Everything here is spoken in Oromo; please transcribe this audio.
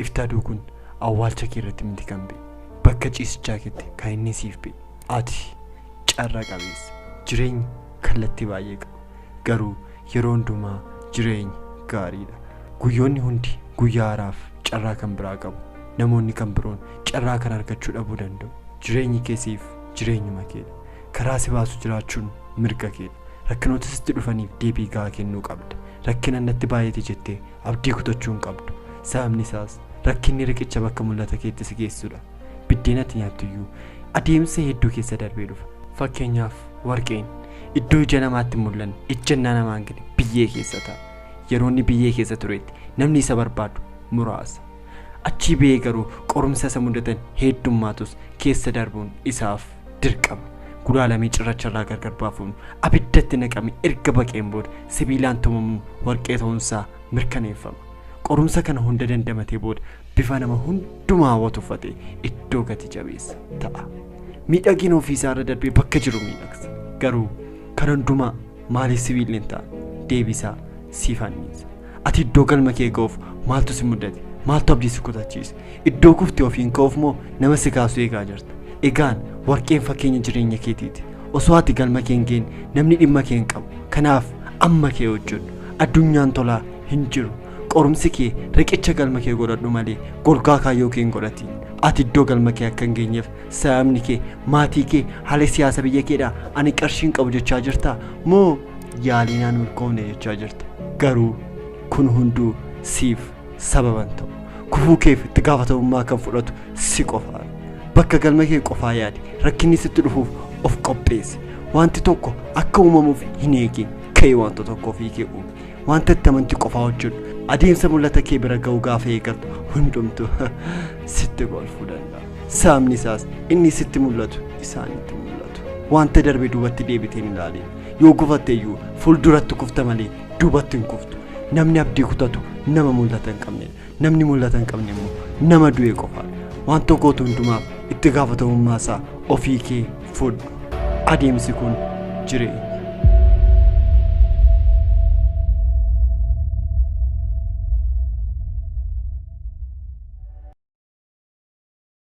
Ifti aduu kun awwaalcha kee irratti miti kan ba'e. Bakka ciisichaa keetti kan inni siif ba'e. Ati carra qabeessa. Jireenyi kallattii baay'ee qaba. Garuu yeroo hundumaa jireenyi gaariidha. Guyyoonni hundi guyyaa haaraaf carraa kan biraa qabu. Namoonni kan biroon carraa kan argachuu dhabuu danda'u. Jireenyi kee siif jireenyuma keedha. Karaa si baasu jiraachuun mirga keedha. Rakkinoota sitti dhufaniif deebii gahaa kennuu qabda. Rakkina natti baay'ate jettee abdii kutachuu hin qabdu. Sababni isaas rakkinni riqicha bakka mul'ata keetti si geessudha. Biddeen ati nyaattu iyyuu adeemsa hedduu keessa darbee dhufa. Fakkeenyaaf warqeen iddoo ija namaatti hin mul'anne ejjennaa namaa hin gane biyyee keessa ta'a. Yeroo inni biyyee keessa turetti namni isa barbaadu muraasa. Achii ba'ee garuu qorumsa isa mudatan heddummaatus keessa darbuun isaaf dirqama. Gulaalamee cirracharraa gargar baafamuun abiddatti naqamee erga baqeen booda sibiilaan tumamuun warqee ta'uunsaa mirkaneeffama. Qorumsa kana hunda dandamatee booda bifa nama hundumaa hawwatu uffatee iddoo gati jabeessa ta'a. Miidhagina ofiisaa irra darbee bakka jiru miidhagsa. Garuu kan hundumaa maaliif sibiilli hin taane? Deebisaa siif anniisa. Ati iddoo galma kee ga'uuf maaltu si mudate? Maaltu abdii si kutachiise? Iddoo kufte ofiin ka'uuf moo nama si kaasu eegaa jirta? Egaan warqeen fakkeenya jireenya keetiiti. Osoo ati galma kee hin geenye namni dhimma kee hin qabu. Kanaaf amma kee hojjedhu. Addunyaan tolaa hin jiru. Qorumsi kee riqicha galma kee godhadhu malee golgaa kaayyoo kee hin godhatiin. Ati iddoo galma kee akka hin geenyeef sababni kee maatii kee haala siyaasa biyya keedhaa ani qarshii hin qabu jechaa jirtaa moo yaalii naan milkoofne jechaa jirta? Garuu kun hunduu siif sababa hin ta'u. Kufuu keef itti gaafatamummaa kan fudhatu si qofaadha. Bakka galma kee qofaa yaadi. Rakkinni sitti dhufuuf of qopheessi. Wanti tokko akka uumamuuf hin eegin. Ka'ee wanta tokko ofii kee uumi. Wanta itti amanti qofaa hojjedhu. Adeemsa mul'ata kee bira ga'u gaafa eegaltu hundumtu sitti golfuu danda'a. Sababni isaas inni sitti mul'atu isaanitti mul'atu. Wanta darbe duubatti deebitee hin ilaalin. Yoo gufatte iyyuu fuulduratti kufta malee duubatti hin kuftu. Namni abdii kutatu nama mul'ata hin qabnedha. Namni mul'ata hin qabne immoo nama du'e qofaadha. Wanta gootu hundumaaf itti gaafatamummaa isaa ofii kee fudhu. Adeemsi kun jireenya.